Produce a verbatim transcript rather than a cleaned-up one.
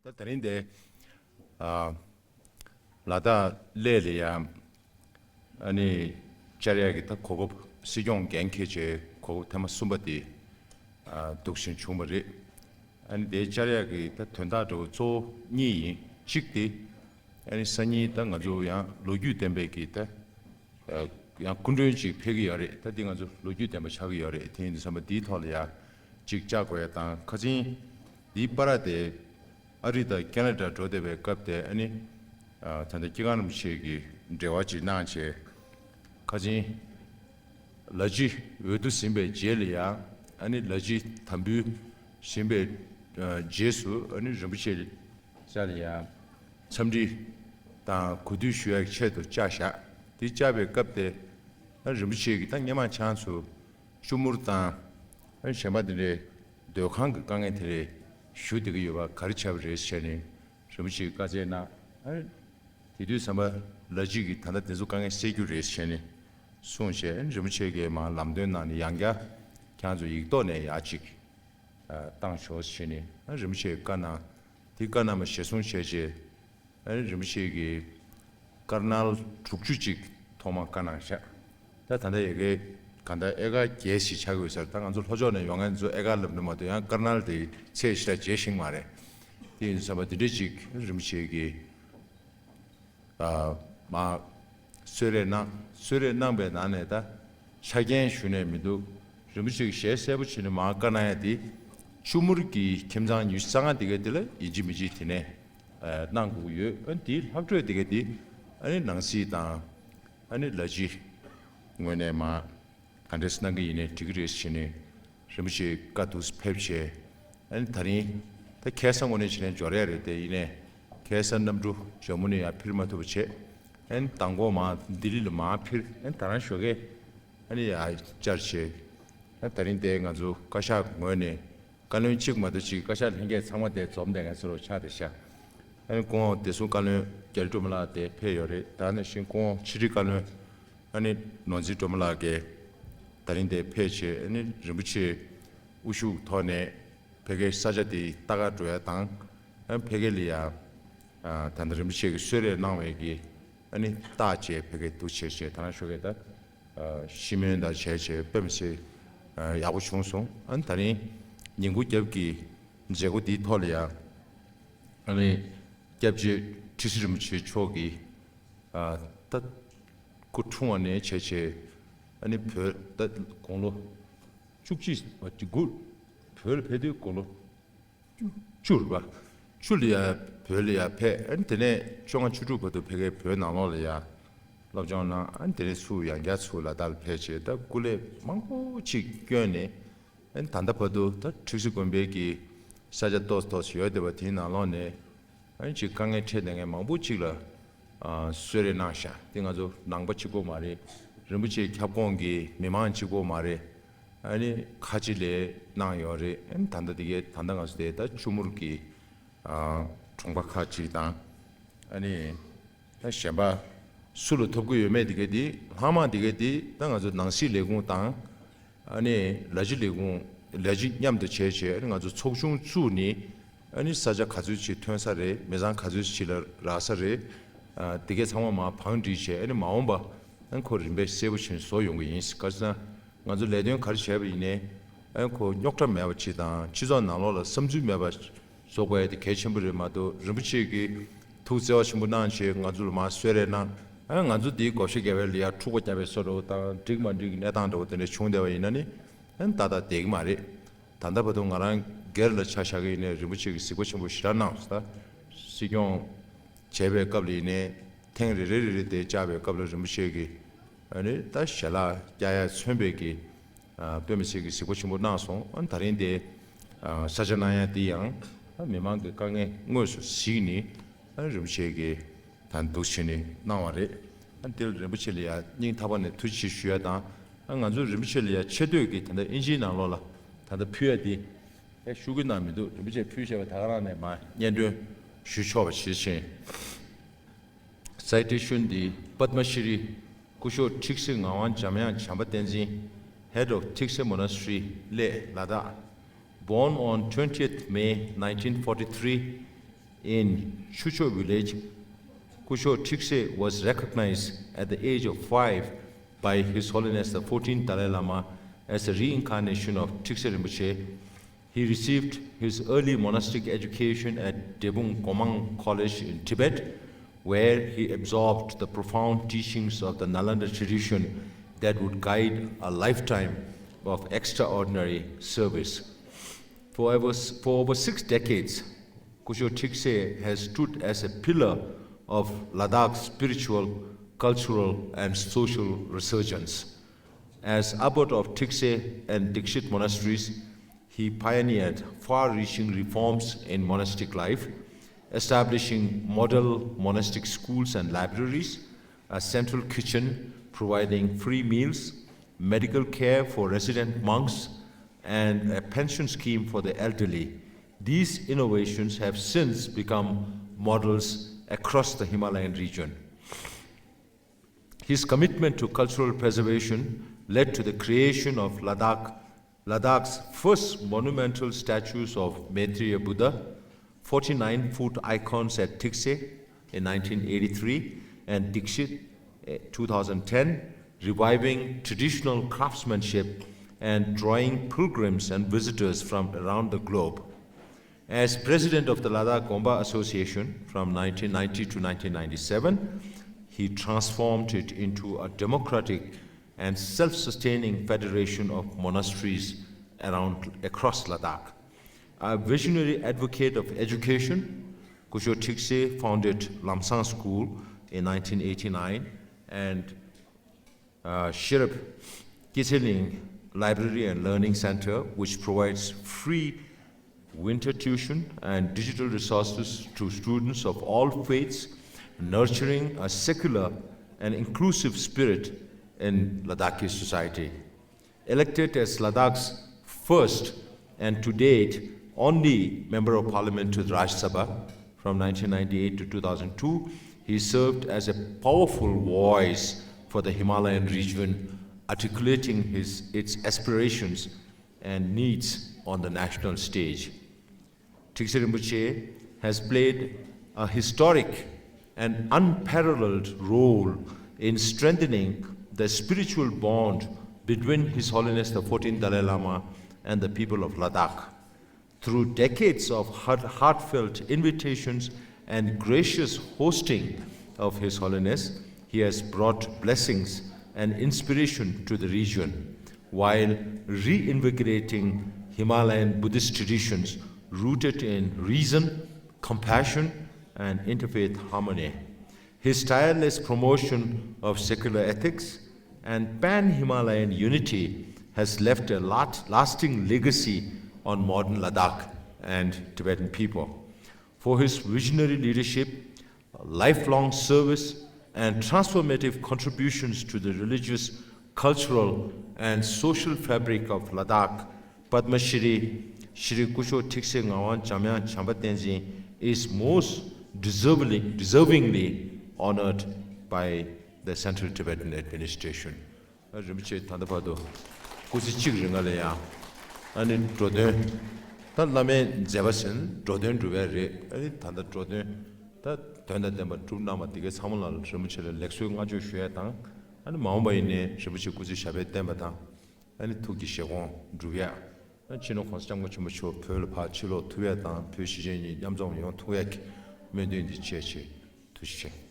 ད་རིང་འདི་ཨ་ལ་དྭགས་གླེ་ལ་ཡ་ཨ་ནི་བཅར་ཡག་གི་ད་གོ་སྐབས་སྲིད་སྐྱོང་འགན་འཁྱེར་བྱས་གོ་སྐབས་ཐེངས་མ་གསུམ་པ་དེ་ཨ་འདུག་བཞིན་བྱུང་བ་རེད། ཨ་ནི་དེ་བཅར་ཡག་གི་ད་དོན་དག་འདྲ་བོ་གཙོ་བོ་གཉིས་ཡིན། གཅིག་དེ་ཨ་ནི་སང་ཉིན་ད་ང་ཚོ་ཡང་ལོ་རྒྱུས་ལྡན་པའི་གི་ད་ཡང་སྐུ་མགྲོན་ཅིག་ཕེབས་ཀྱི་ཡོད་རེད། ད་འདི་ང་ཚོ་ལོ་རྒྱུས་ལྡན་པ་ཆགས་ཀྱི་ཡོད་རེད། དེ་ཡིན་དུས་ཙམ་པ་འདིའི་ཐོག་ལ་ཡ་ཅིག་བཅར་དགོས་ཡ་དང་། ཁ་སང་འདིའི་བར་དེ་ཨ་རི་དང་ཁེ་ན་ཌ་འགྲོ་བསྡད་པའི་སྐབས་དེ་ཨ་ནི་ད་ལྟ་སྐྱེ་ཁམས་རིན་པོ་ཆེ་གི་འབྲེལ་བ་ཅིག་གནང་བྱས། ཁ་སང་ལ་ཕྱི་འོས་བསྡུ་ཟིན་པའི་རྗེས་ལ་ཡ་ཨ་ནི་ལ་ཕྱི་དམ་འབུལ་ཟིན་པའི་རྗེས་སུ་ཨ་ནི་རིན་པོ་ཆེ་ས་ལ་ཡ་འཚམས་འདྲི་དང་གུས་འདུད་ཞུ་ཡག་ཆེད་དུ་བཅར་བཞག་དེ་བཅར་བའི་སྐབས་དེ་ཨ་རིན་པོ་ཆེ་གིས་ད་སྔོན་མ་ཆང་ཚུ་ཆུ་མུར་དང་ཨ་གཞན་པ་དེ་འདྲའི་སྡོད་ཁང་གི་དཀའ་ངལ་དེ་རེད་ཞུ་བསྡད་ཀྱི་ཡོད་པ་ག་རེ་བྱས་པ་རེད་ཟེར་ནས་རིན་པོ་ཆེ་གིས་བཀའ་སྩལ་གནང་། ཨ་དེ་དུས་ཙམ་པ་ལ་ཕྱི་གིས་ད་ལྟ་དེ་ཚོ་དཀའ་ངལ་སེལ་རྒྱུ་རེད་ཟེར་ནས་གསུངས་བྱས། ཨ་རིན་པོ་ཆེ་གིས་མར་ལམ་སྟོན་གནང་ནས་ཡང་བསྐྱར་ཁྱེད་ཚོ་ཡིག་ཐོག་ནས་ཡར་ཅིག་བཏང་ཤོག་ཟེར་ནས་ཨ་རིན་པོ་ཆེས་བཀའ་གནང་། དེ་བཀའ་གནང་བ་གཞིར་བཟུང་བྱས་རྗེས་ཨ་རིན་པོ་ཆེ་གིས་དཀར་ནལ་དྲུག་ཅུ་ཅིག་ཐོག་མར་བཀའ་གནང་བཞག་ད་ད་ལྟ་ཡ་གི་ག་ད་ཨེ་ཀར་བརྒྱད་ཞིག་ཆགས་ཡོད་ས་རེད། ད་ང་ཚོ་ལྷོ་ཕྱོགས་ནས་ཡོང་མཁན་ཚོ་ཨེ་ཀར་ལབ་ནི་མ་གཏོགས་ཡང་དཀར་ནལ་དེ་ཚད་ཞེ་དྲག་འཇལ་ཤེས་ཀྱི་མ་རེད། དེ་ཡིན་དུས་ཙམ་པ་དེ་འདྲ་ཅིག་རིན་པོ་ཆེ་གིས་ཨ་མར་གསོལ་རས་གནང་། གསོལ་རས་གནང་བའི་ནང་ནས་ད་ཆ་རྐྱེན་ཞུ་ནས་མི་འདུག་རིན་པོ་ཆེ་གིས་ཞལ་གསལ་པོ་བྱས་ནས་མར་བཀའ་གནང་ཡ་དེ་ཆུ་མུར་གྱི་ཁྱིམ་ཚང་ཉི་ཤུ་རྩ་ལྔ་དེ་ག་དེ་ལ་ཡིན་གཅིག་མིན་གཅིག་དེ་ནས་ཨ་གནང་དགོས་ཀྱི་ཡོད། ཨ་དེའི་ལྷག་འཕྲོས་དེ་ག་དེ་ཨ་ནི་ནང་སྲིད་དང་ཨ་ནི་ལ་ཕྱི་ངོས་ནས་མར་ག་འདྲས་གནང་གི་ཡིན་ནའི་འགྲིག་གི་རེད་ཟེར་ནས་རིན་པོ་ཆེ་བཀའ་འདུག་ཕེབས་བྱས། ཨ་ནི་ད་རིང་ད་ཁ་སང་དངོས་གནས་བྱས་ནས་འབྱོར་ཡ་རེད་དེ། ཡིན་ནའི་ཁ་སང་གནམ་གྲུ་ཇམ་མུ་ནས་ཡར་འཕུར་མ་ཐུབ་པ་བྱས། ཨ་ནི་མདང་དགོང་མར་ལྡི་ལི་ལ་མར་འཕུར། ཨ་ནི་ད་རང་ཞོགས་ཀས་ཨ་ནི་ཡར་བཅར་བྱས། ཨ་ད་རིང་དེ་ང་ཚོ་བཀའ་ཤག་ངོས་ནས་བཀའ་བློན་གཅིག་མ་གཏོགས་གཅིག་བཀའ་ཤག་ལྷན་རྒྱས་ཚང་མ་དེ་འཛོམས་བསྡད་མཁན་ཚོ་ཆགས་བསྡད་ཤག་ཨ་ནི་སྐུ་ངོ་བདེ་སྲུང་བཀའ་བློན་རྒྱ་རི་སྒྲོལ་མ་ལགས་དེ་ཕེབས་ཡོད་རེད། ད་ནང་བཞིན་སྐུ་ངོ་ཕྱི་དྲིལ་བཀའ་བློན་ཨ་ནི་ནོར་འཛིན་སྒྲོལ་མ་ལགས་ཀྱིས་ད་རིང་དེ་ཕེབས་བྱས། ཨ་ནི་རིན་པོ་ཆེ་དབུ་བཞུགས་ཐོག་ནས་ཕ་གིའི་ས་ཆ་དེ་ལྟ་ག་འགྲོ་ཡ་དང་། ཨ་ནི་ཕ་གི་ལ་ཡ་ཨ་ད་ལྟ་རིན་པོ་ཆེ་གིས་གསོལ་རས་གནང་བའི་གི་ཨ་ནི་རྟགས་བཅས་ཕ་གིར་འདུག་བྱས་བྱས་ད་རང་ཞོགས་ཀས་ད་ཨ་ཤི་མོན་དང་བྱས་བྱས་དཔེ་མི་སྲིད་ཨ་ཡག་པོ་བྱུང་སོང་། ཨ་ནི་ད་རིང་ཉིན་གུང་རྒྱབ་ཀྱི་མཛད་སྒོ་འདིའི་ཐོག་ལ་ཡ་ཨ་ནི་སྐྱབས་རྗེ་ཁྲི་ཟུར་རིན་པོ་ཆེ་མཆོག་གིས་ཨ་ད་སྐུ་འཁྲུངས་པ་ནས་བྱས་བྱས་ཨ་ནི་བོད་ད་དགུང་ལོ་བཅུ་གཅིག་པ་དེ་དགུ་བོད་ལ་ཕེབས་དུས་དགུང་ལོ་བཅུ་རེད་པ། བཅུ་ལ་ཡ་བོད་ལ་ཡ་ཕེབས། ཨ་ནི་དེ་ནས་བཅོ་ལྔ་བཅུ་དྲུག་བར་དུ་ཕ་གིའི་བོད་ནང་ལོགས་ལ་ཡ་སློབ་སྦྱོང་གནང་། ཨ་ནི་དེ་ནས་ཚུར་ཡང་བསྐྱར་ཚུར་ལ་དྭགས་ལ་ཕེབས་བྱས་ད་སྐུ་ལས་མང་པོ་ཅིག་བསྐྱོན་ནས། ཨ་ནི་ད་ལྟ་བར་དུ་ད་ཁྲི་སྲོང་དགོན་པའི་གི་ས་ཆ་ཏོག་ཙམ་ཏོག་ཙམ་ཡོད་བསྡད་པ་དེའི་ནང་ལོགས་ནས་ཨ་ནི་ཅིག་དཀའ་ངལ་འཕྲད་བསྡད་མཁན་མང་པོ་ཅིག་ལ་ཨ་གསོལ་རས་གནང་བཞག་དེ་ང་ཚོ་ནང་པ་གཅིག་པོ་མ་རེད། རིན་པོ་ཆེའི་ཁྱབ་ཁོངས་ཀྱི་མི་མང་གཅིག་པོ་མ་རེད། ཨ་ནི་ཁ་ཆེ་ལས་གནང་ཡོད་རེད། ཨ་ནི་ད་ལྟ་དེ་གའི་ད་ལྟ་ང་ཚོ་དེ་ད་ཆུ་མུར་གྱི་ཨ་གྲོང་པ་ཁག་ཅིག་དང་། ཨ་ནི་ད་གཞན་པ་སུ་ལ་ཐོབ་ཀྱི་ཡོད་མེད་དེ་གའི་དེ་ལྷག་མ་དེ་གའི་དེ་ད་ང་ཚོ་ནང་སྲིད་ལས་ཁུངས་དང་། ཨ་ནི་ལ་ཕྱི་ལས་ཁུངས་ལ་ཕྱི་མཉམ་དུ་བྱས་བྱས་ཨ་ནི་ང་ཚོ་ཚོགས་ཆུང་བཙུགས་ནས། ཨ་ནི་ས་ཆ་ག་ཚོད་ཅིག་ཐོན་ས་རེད། མི་ཚང་ག་ཚོད་ཅིག་ལ་རག་ས་རེད། ཨ་དེ་གས་ཚང་མ་མར་བང་སྒྲིག་བྱས། ཨ་ནི་མ་འོངས་པ་ཨ་ནི་ཁོ་རིམ་པས་གསལ་པོ་བྱས་ནས་བཟོ་ཡོང་གི་ཡིན། ག་ཟེར་ན་ང་ཚོ་ལས་དོན་ག་རེ་བྱས་པ་ཡིན་ནའི་ཨ་ནི་ཁོ་རྙོག་དྲ་མེད་པ་ཅིག་དང་སྤྱི་ཚོགས་ནང་ལོགས་ལ་བསམ་ཚུལ་མེད་པ་བཟོ་དགོས་ཡ་དེ་གལ་ཆེན་པོ་རེད་མ་གཏོགས། རིན་པོ་ཆེ་གིས་ཐུགས་བརྩེ་བ་ཆེན་པོ་གནང་བྱས་ང་ཚོ་ལ་མར་གསོལ་རས་གནང་། ཨ་ནི་ང་ཚོ་དེའི་བགོ་བཤའ་རྒྱག་པའི་ལ་ཡ་འཁྲུག་པ་རྒྱག་པའི་བཟོ་འདྲ་བོ་དང་འགྲིག་མ་འགྲིག་གི་གནས་སྟངས་འདྲ་བོ་དེ་འདྲ་བྱུང་བསྡད་པ་ཡིན་ན་ནི་ཨ་ནི་ཏག་ཏག་བསྡད་ཀྱི་མ་རེད། ད་ལྟ་བར་དུ་ང་རང་སྒེར་ལ་ཆ་བཞག་གི་ཡིན་ནའི་རིན་པོ་ཆེ་གིས་གཟིགས་པ་ཆེན་པོ་ཞེ་དྲག་གནང་སོང་། ད་སྲིད་སྐྱོང་བྱས་པའི་སྐབས་ལ་ཡིན་ནའི་ཐེངས་རེ་རེ་རེ་རེ་དེ་བཅར་བའི་སྐབས་ལ་རིན་པོ་ཆེ་གིས་ཨ་ནི་ད་ཞལ་ལག་བཀྱག་ཡ་མཚོན་པའི་གི་ཨ་དཔེ་མི་སྲིད་ཀྱི་གཟིགས་པ་ཆེན་པོ་གནང་སོང་། ཨ་ནི་ད་རིང་དེ་ཨ་ས་ཆ་གནང་ཡ་དེ་ཡང་ཨ་མི་མང་གི་དཀའ་ངལ་དངོས་སུ་གཟིགས་ནས་ཨ་རིན་པོ་ཆེ་གིས་ད་འདུག་བྱས་ནས་གནང་བ་རེད། ཨ་དེ་ལ་རིན་པོ་ཆེ་ལ་ཡ་སྙིང་ཐག་པ་ནས་ཐུགས་རྗེ་ཆེ་ཞུ་ཡ་དང་། ཨ་ང་ཚོ་རིན་པོ་ཆེ་ལ་ཡ་ཆེ་བསྟོད་ཀྱི་ད་ལྟ་ཨིན་ཇིའི་ནང་ལོགས་ལ་ད་ལྟ་ཕུལ་ཡ་དེ་ཨེ་ཤོག་གུ་ནང་མི་འདུག་རིན་པོ་ཆེ་ཕུལ་བཞག་པ་ད་ག་རང་ནས་མར་སྙན་སྒྲོན་ཞུ་ཆོག་པ་བྱེད་ཕྱིན། Citation the Padma Shri སྐུ་ཞབས་ཁྲིག་སེ་ངག་དབང་འཇམ་དབྱངས་བྱམས་པ་བསྟན་འཛིན། Head of Thikse Monastery, Leh, Ladakh. Born on twentieth May nineteen forty-three, In Chucho village, Kusho Trikse was recognized at the age of five by His Holiness the fourteenth Dalai Lama as a reincarnation of Trikse Rinpoche. He received his early monastic education at Debung Komang College in Tibet, where he absorbed the profound teachings of the Nalanda tradition that would guide a lifetime of extraordinary service. For over, for over six decades, Kusho Trikse has stood as a pillar of Ladakh's spiritual, cultural, and social resurgence. As abbot of Trikse and Dikshit monasteries, he pioneered far-reaching reforms in monastic life, establishing model monastic schools and libraries, a central kitchen providing free meals, medical care for resident monks, and a pension scheme for the elderly. These innovations have since become models across the Himalayan region. His commitment to cultural preservation led to the creation of Ladakh, Ladakh's first monumental statues of Maitreya Buddha, forty-nine-foot icons at Trikse in nineteen eighty-three and Dikshit, eh, two thousand ten, reviving traditional craftsmanship and drawing pilgrims and visitors from around the globe. As president of the Ladakh Gompa Association from nineteen ninety to nineteen ninety-seven, he transformed it into a democratic and self-sustaining federation of monasteries around, across Ladakh. A visionary advocate of education, Kusho Trikse founded Lamsang School in nineteen eighty-nine and uh, Shirap Kitseling Library and Learning Center, which provides free winter tuition and digital resources to students of all faiths, nurturing a secular and inclusive spirit in Ladakhi society. Elected as Ladakh's first and to date only Member of Parliament to the Rajya Sabha from nineteen ninety-eight to two thousand two, he served as a powerful voice for the Himalayan region, articulating his, its aspirations and needs on the national stage. Trikse Rinpoche has played a historic and unparalleled role in strengthening the spiritual bond between His Holiness the fourteenth Dalai Lama and the people of Ladakh. Through decades of heart-, heartfelt invitations and gracious hosting of His Holiness, he has brought blessings and inspiration to the region while reinvigorating Himalayan Buddhist traditions rooted in reason, compassion, and interfaith harmony. His tireless promotion of secular ethics and pan-Himalayan unity has left a lat-, lasting legacy on modern Ladakh and Tibetan people. For his visionary leadership, lifelong service, and transformative contributions to the religious, cultural, and social fabric of Ladakh, Padma Shri, Shri Kusho Trikse Ngawang Jamyang Jampa Tenzin is most deservingly, deservingly honored by the Central Tibetan Administration. རིན་པོ་ཆེ་ད་ལྟ་བར་དུ་སྐུ་ཚེ་གཅིག་རིང་ལ་ཡང་ཨ་ནི་འགྲོ་དོན། ད་བླ་མའི་མཛད་པ་ཟེར་ན་འགྲོ་དོན་སྒྲུབ་ཡ་རེད། ཨ་ནི་ད་ལྟ་འགྲོ་དོན་ད་དོན་དང་ལྡན་པ་སྒྲུབ་གནང་བ་དེ་གའི་ཚང་མ་ལ་རིན་པོ་ཆེ་ལ་ལེགས་གསོལ་བསྔགས་བརྗོད་ཞུ་ཡ་དང་། ཨ་ནི་མ་འོངས་པ་ཡིན་ནའི་རིན་པོ་ཆེ་སྐུ་ཚེ་ཞབས་པད་བརྟན་པ་དང་། ཨ་ནི་ཐུགས་ཀྱི་བཞེད་དགོངས་འགྲུབ་ཡ། ཨ་ནི་སྤྱི་ནོར་༸གོང་ས་༸སྐྱབས་མགོན་ཆེན་པོ་མཆོག་བོད་ལ་ཕར་ཕྱིར་ལོག་ཐུབ་ཡ་དང་། བོད་གཞིས་བྱེས་གཉིས་མཉམ་འཛོམས་ཡོང་ཐུབ་ཡ་གི་སྨོན་འདུན་འདི་བཅས་ཆེད། ཐུགས་རྗེ་ཆེ།